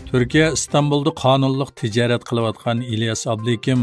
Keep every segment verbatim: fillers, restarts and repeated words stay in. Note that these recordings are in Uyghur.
تۈركىيە ئىستانبۇلدا قانۇنلۇق تىجارەت قىلىۋاتقان ئىلياس ئابلىكىم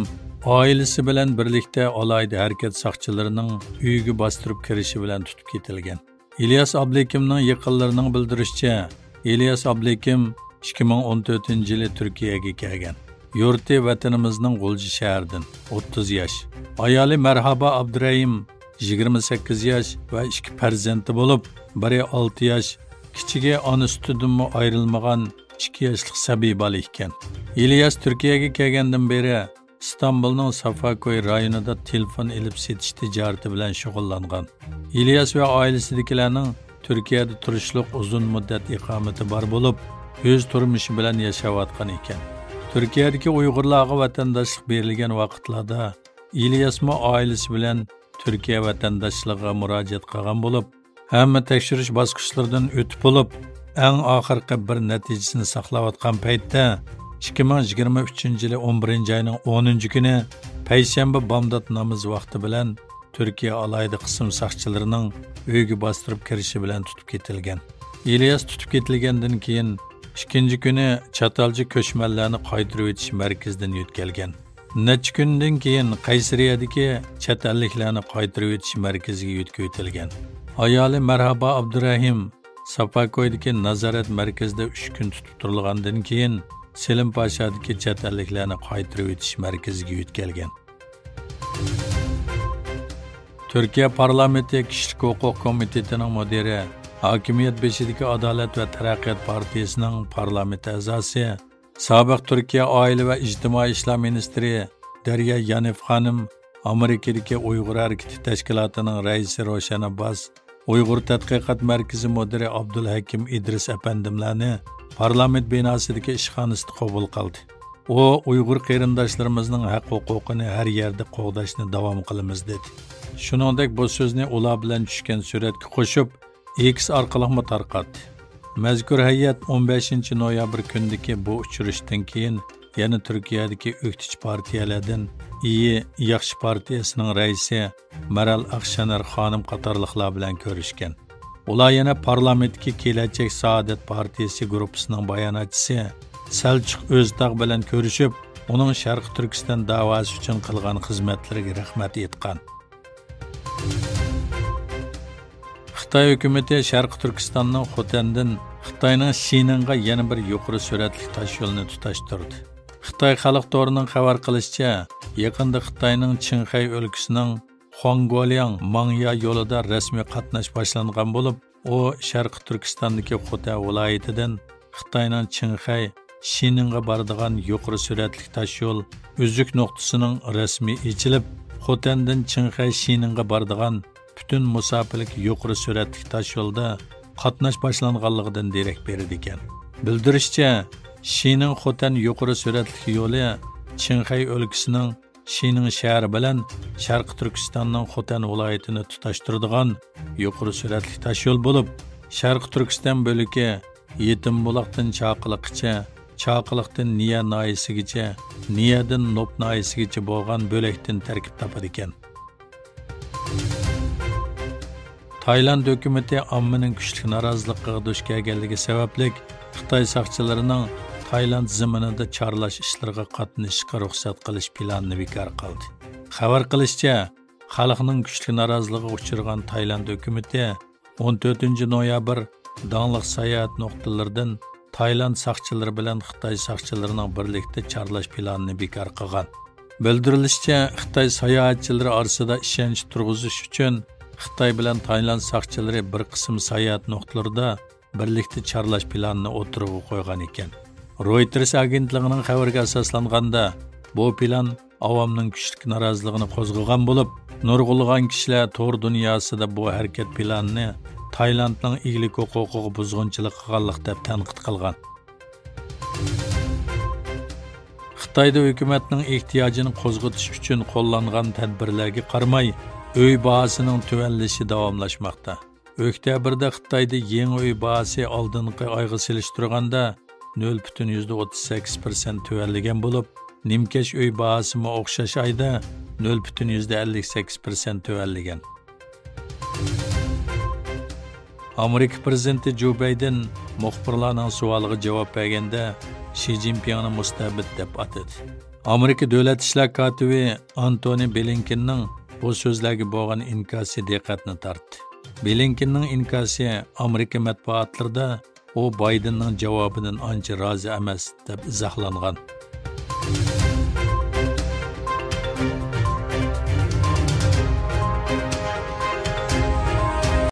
ئائىلىسى بىلەن بىرلىكتە ئالاھىدە ھەرىكەت ساقچىلىرىنىڭ ئۆيىگە باستۇرۇپ كىرىشى بىلەن تۇتۇپ كېتىلگەن. ئىلياس ئابلىكىمنىڭ يېقىنلىرىنىڭ بىلدۈرۈشىچە، ئىلياس ئابلىكىم ئىككى مىڭ ئون تۆتىنچى يىلى تۈركىيەگە كەلگەن. يۇرتى ۋەتىنىمىزنىڭ غۇلجا شەھىرىدىن، ئوتتۇز ياش. ئايالى مەرھابا ئابدۇرەھىم، يىگىرمە سەككىز ياش ۋە ئىككى پەرزەنتى بولۇپ، بىرى ئالتە ياش، كىچىكى ئانا سۈتىدىنمۇ ئايرىلمىغان ئىككى ياشلىق سەبىي بالا ئىكەن. ئىلياس تۈركىيەگە كەلگەندىن بېرى ئىستانبۇلنىڭ سافاكوي رايونىدا تېلېفون ئېلىپ سېتىش تىجارىتى بىلەن شۇغۇللانغان. ئىلياس ۋە ئائىلىسىدىكىلەرنىڭ تۈركىيەدە تۇرۇشلۇق ئۇزۇن مۇددەت ئىقامىتى بار بولۇپ، ئۆز تۇرمۇشى بىلەن ياشاۋاتقان ئىكەن. تۈركىيەدىكى ئۇيغۇرلارغا ۋەتەنداشلىق بېرىلگەن ۋاقىتلاردا ئىلياسمۇ ئائىلىسى بىلەن تۈركىيە ۋەتەنداشلىقىغا مۇراجىئەت قىلغان بولۇپ، ھەممە تەكشۈرۈش باسقۇچلىرىدىن ئۆتۈپ بولۇپ، ئەڭ ئاخىرقى بىر نەتىجىسىنى ساقلاۋاتقان پەيتتە، ئىككى مىڭ يىگىرمە ئۈچىنچى يىلى ئون بىرىنچى ئاينىڭ ئونىنچى كۈنى پەيشەنبە بامدات نامىزى ۋاقتى بىلەن تۈركىيە ئالاھىدە قىسىم ساقچىلىرىنىڭ ئۆيىگە باستۇرۇپ كىرىشى بىلەن تۇتۇپ كېتىلگەن. ئىلياس تۇتۇپ كېتىلگەندىن كېيىن، ئىككىنچى كۈنى چاتالچى كۆچمەنلەرنى قايتۇرۇۋېتىش مەركىزىدىن يۆتكەلگەن. نەچچە كۈندىن كېيىن قەيسىرىيەدىكى چەت ئەللىكلەرنى قايتۇرۇۋېتىش مەركىزىگە يۆتكىۋېتىلگەن. ئايالى مەرھابا ئابدۇرەھىم ساپاكويدىكى نازارەت مەركىزىدە ئۈچ كۈن تۇتۇپ تۇرۇلغاندىن كېيىن، سېلىم پاشادىكى چەت ئەللىكلەرنى قايتۇرۇۋېتىش مەركىزىگە يۆتكەلگەن. تۈركىيە پارلامېنتى كىشىلىك ھوقۇق كومىتېتىنىڭ مۇدىرى، ھاكىمىيەت بېشىدىكى ئادالەت ۋە تەرەققىيات پارتىيىسىنىڭ پارلامېنت ئەزاسى، سابىق تۈركىيە ئائىلە ۋە ئىجتىمائىي ئىشلار مىنىستىرى دەريا يانىف خانىم ئامېرىكىدىكى ئۇيغۇر ھەرىكىتى تەشكىلاتىنىڭ رەئىسى روشەن ئابباس، ئۇيغۇر تەتقىقات مەركىزى مۇدىرى ئابدۇلھەكىم ئىدرىس ئەپەندىملەرنى پارلامېنت بىناسىدىكى ئىشخانىسىدا قوبۇل قىلدى. ئۇ، ئۇيغۇر قېرىنداشلىرىمىزنىڭ ھەق ھوقۇقىنى ھەر يەردە قوغداشنى داۋام قىلىمىز، دېدى. شۇنىڭدەك بۇ سۆزنى ئۇلار بىلەن چۈشكەن سۈرەتكە قوشۇپ، ئېكس ئارقىلىقمۇ تارقاتتى. مەزكۇر ھەيئەت ئون بەشىنچى نويابىر كۈنىدىكى بۇ ئۇچرىشىشتىن كېيىن يەنە تۈركىيەدىكى ئۆكتىچى پارتىيەلەردىن ئىيى ياخشى پارتىيەسىنىڭ رەئىسى مەرال ئاقشەنەر خانىم قاتارلىقلار بىلەن كۆرۈشكەن. ئۇلار يەنە پارلامېنتتىكى كېلەچەك سائادەت پارتىيەسى گۇرۇپپىسىنىڭ باياناتچىسى سەلچۇق ئۆزتاغ بىلەن كۆرۈشۈپ، ئۇنىڭ شەرقىي تۈركىستان داۋاسى ئۈچۈن قىلغان خىزمەتلىرىگە رەھمەت ئېيتقان. خىتاي ھۆكۈمىتى شەرقىي تۈركىستاننىڭ خوتەندىن خىتاينىڭ شىنىڭغا يەنە بىر يۇقىرى سۈرئەتلىك تاشيولىنى تۇتاشتۇردى. خىتاي خەلق تورىنىڭ خەۋەر قىلىشىچە، يېقىندا خىتاينىڭ چىڭخەي ئۆلكىسىنىڭ خۇاڭگولياڭ ماڭيا يولىدا رەسمىي قاتناش باشلانغان بولۇپ، ئۇ شەرقىي تۈركىستاندىكى خوتەن ۋىلايىتىدىن خىتاينىڭ چىڭخەي شىنىڭغا بارىدىغان يۇقىرى سۈرئەتلىك تاشيول ئۈزۈك نۇقتىسىنىڭ رەسمىي ئېچىلىپ، خوتەندىن چىڭخەي شىنىڭغا بارىدىغان پۈتۈن مۇساپىلىك يۇقىرى سۈرئەتلىك تاشيولدا قاتناش باشلانغانلىقىدىن دېرەك بېرىدىكەن. بىلدۈرۈشىچە، شىنىڭ خوتەن يۇقىرى سۈرئەتلىك يولى چىڭخەي ئۆلكىسىنىڭ شىنىڭ شەھىرى بىلەن شەرقىي تۈركىستاننىڭ خوتەن ۋىلايىتىنى تۇتاشتۇرىدىغان يۇقىرى سۈرئەتلىك تاشيول بولۇپ، شەرقىي تۈركىستان بۆلىكى يېتىم بۇلاقتىن چاقىلىققىچە، چاقىلىقتىن نىيە ناھىيەسىگىچە، نىيەدىن نوپ ناھىيەسىگىچە بولغان بۆلەكتىن تەركىب تاپىدىكەن. تايلاند ھۆكۈمىتى ئاممىنىڭ كۈچلۈك نارازىلىقىغا دۇچ كەلگەنلىكى سەۋەبلىك، خىتاي ساقچىلىرىنىڭ تايلاند زېمىنىدا چارلاش ئىشلىرىغا قاتنىشىشقا رۇخسەت قىلىش پىلانىنى بىكار قىلدى. خەۋەر قىلىشىچە، خەلقنىڭ كۈچلۈك نارازىلىقىغا ئۇچرىغان تايلاند ھۆكۈمىتى ئون تۆتىنچى نويابىر داڭلىق ساياھەت نۇقتىلىرىدىن تايلاند ساقچىلىرى بىلەن خىتاي ساقچىلىرىنىڭ بىرلىكتە چارلاش پىلانىنى بىكار قىلغان. بىلدۈرۈلۈشىچە، خىتاي ساياھەتچىلىرى ئارىسىدا ئىشەنچ تۇرغۇزۇش ئۈچۈن خىتاي بىلەن تايلاند ساقچىلىرى بىر قىسىم ساياھەت نۇقتىلىرىدا بىرلىكتە چارلاش پىلانىنى ئوتتۇرىغا قويغان ئىكەن. رويتېرس ئاگېنتلىقىنىڭ خەۋىرىگە ئاساسلانغاندا، بۇ پىلان ئاۋامنىڭ كۈچلۈك نارازىلىقىنى قوزغىغان بولۇپ، نۇرغۇنلىغان كىشىلەر تور دۇنياسىدا بۇ ھەرىكەت پىلانىنى تايلاندنىڭ ئىگىلىك ھوقۇقىغا بۇزغۇنچىلىق قىلغانلىق دەپ تەنقىد قىلغان. خىتايدا ھۆكۈمەتنىڭ ئېھتىياجىنى قوزغىتىش ئۈچۈن قوللانغان تەدبىرلەرگە قارىماي، ئۆي باھاسىنىڭ تۆۋەنلىشى داۋاملاشماقتا. ئۆكتەبىردە خىتايدا يېڭى ئۆي باھاسى ئالدىنقى ئايغا سېلىشتۇرغاندا نۆل پۈتۈن يۈزدە ئوتتۇز سەككىز پىرسەنت تۆۋەنلىگەن بولۇپ، نىمكەش ئۆي باھاسىمۇ ئوخشاش ئايدا نۆل پۈتۈن يۈزدە ئەللىك سەككىز پىرسەنت تۆۋەنلىگەن. ئامېرىكا پىرېزىدېنتى جو بايدېن مۇخبىرلارنىڭ سوئالىغا جاۋاب بەرگەندە، شى جىنپىڭنى مۇستەبىت دەپ ئاتىدى. ئامېرىكا دۆلەت ئىشلار كاتىپى ئانتونى بلىنكېننىڭ بۇ سۆزلەرگە بولغان ئىنكاسى دىققەتنى تارتتى. بلىنكېننىڭ ئىنكاسى ئامېرىكا مەتبۇئاتلىرىدا ئۇ بايدېننىڭ جاۋابىدىن ئانچە رازى ئەمەس دەپ ئىزاھلانغان.